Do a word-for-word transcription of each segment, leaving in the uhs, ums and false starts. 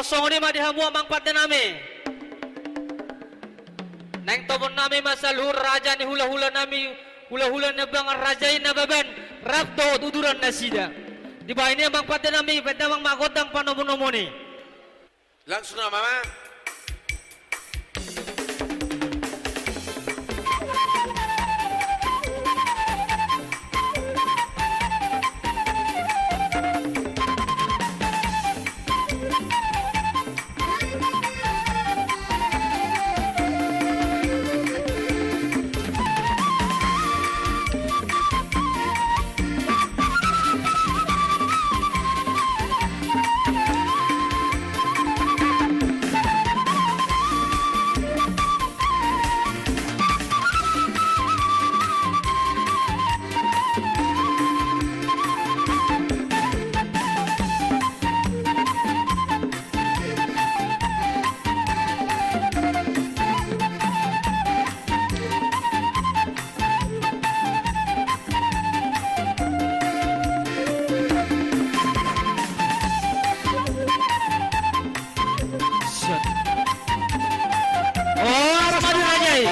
Songon i ma di hamu amang pande nami. Naeng topot nami ma saluhut raja ni hulahula nami, hulahula ni abangan raja i Nababan, rap dohot uduran nasida. Dibahen i amang pande nami, bahen damang ma gondang panomunomuni. Langsung nama ma. Horas ma di raja i.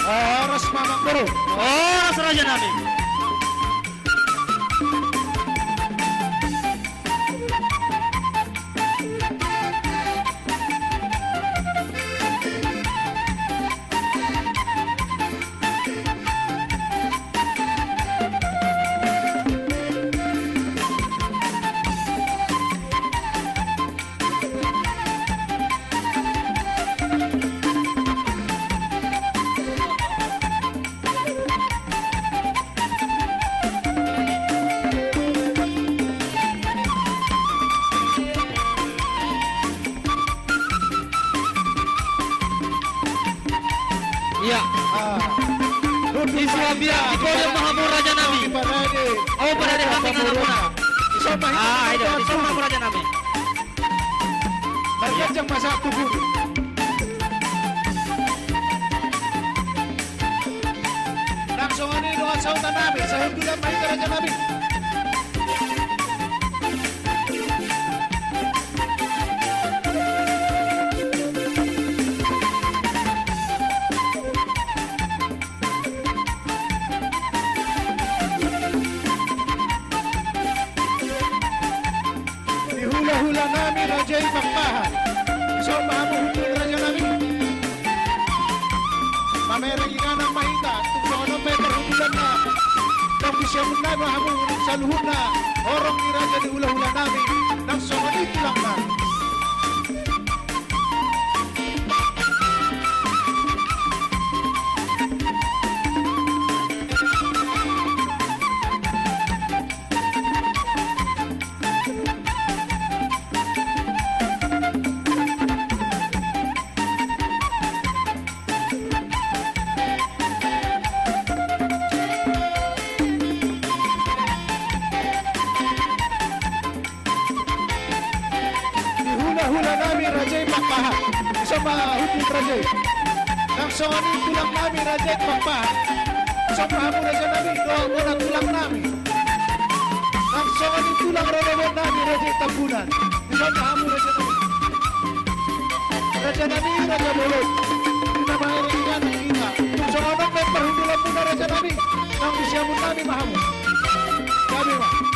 Horas ma amang boru. Horas raja nami. Ia. Ah. Di Suabia, di Korea ma hamu raja nami. Parade. Oh, parade hami nang hamuna. Di son ma hita. Ah, iya, di son ma hamu raja nami. Targanjang ma sahat tubu. Nang songon i dohot sahutan nami, sahundulan ma hita raja nami. Di hulahula nami raja i Pakpahan. Di son ma hamu hundul raja nami. Mamereng inganan ma hita, tung songon on pe parhundulanna. Nang di siamun nami ma hamu saluhutna, horong ni raja ni hulahula nami, nang songon i tulang nami. Di hulahula nami raja i Pakpahan. Di son ma hundul raja i. Nang songon i tulang nami raja i Pakpahan. Di son ma hamu raja nami, dohot bona tulang nami. Nang songon i tulang rorobot nami raja i Tambunan. Di son ma hamu raja nami. Raja nami raja bolon. Di na mamereng inganan hita. Tung songon on pe parhundulanmuna raja nami. Nang di siamun nami ma hamu. Gabe ma.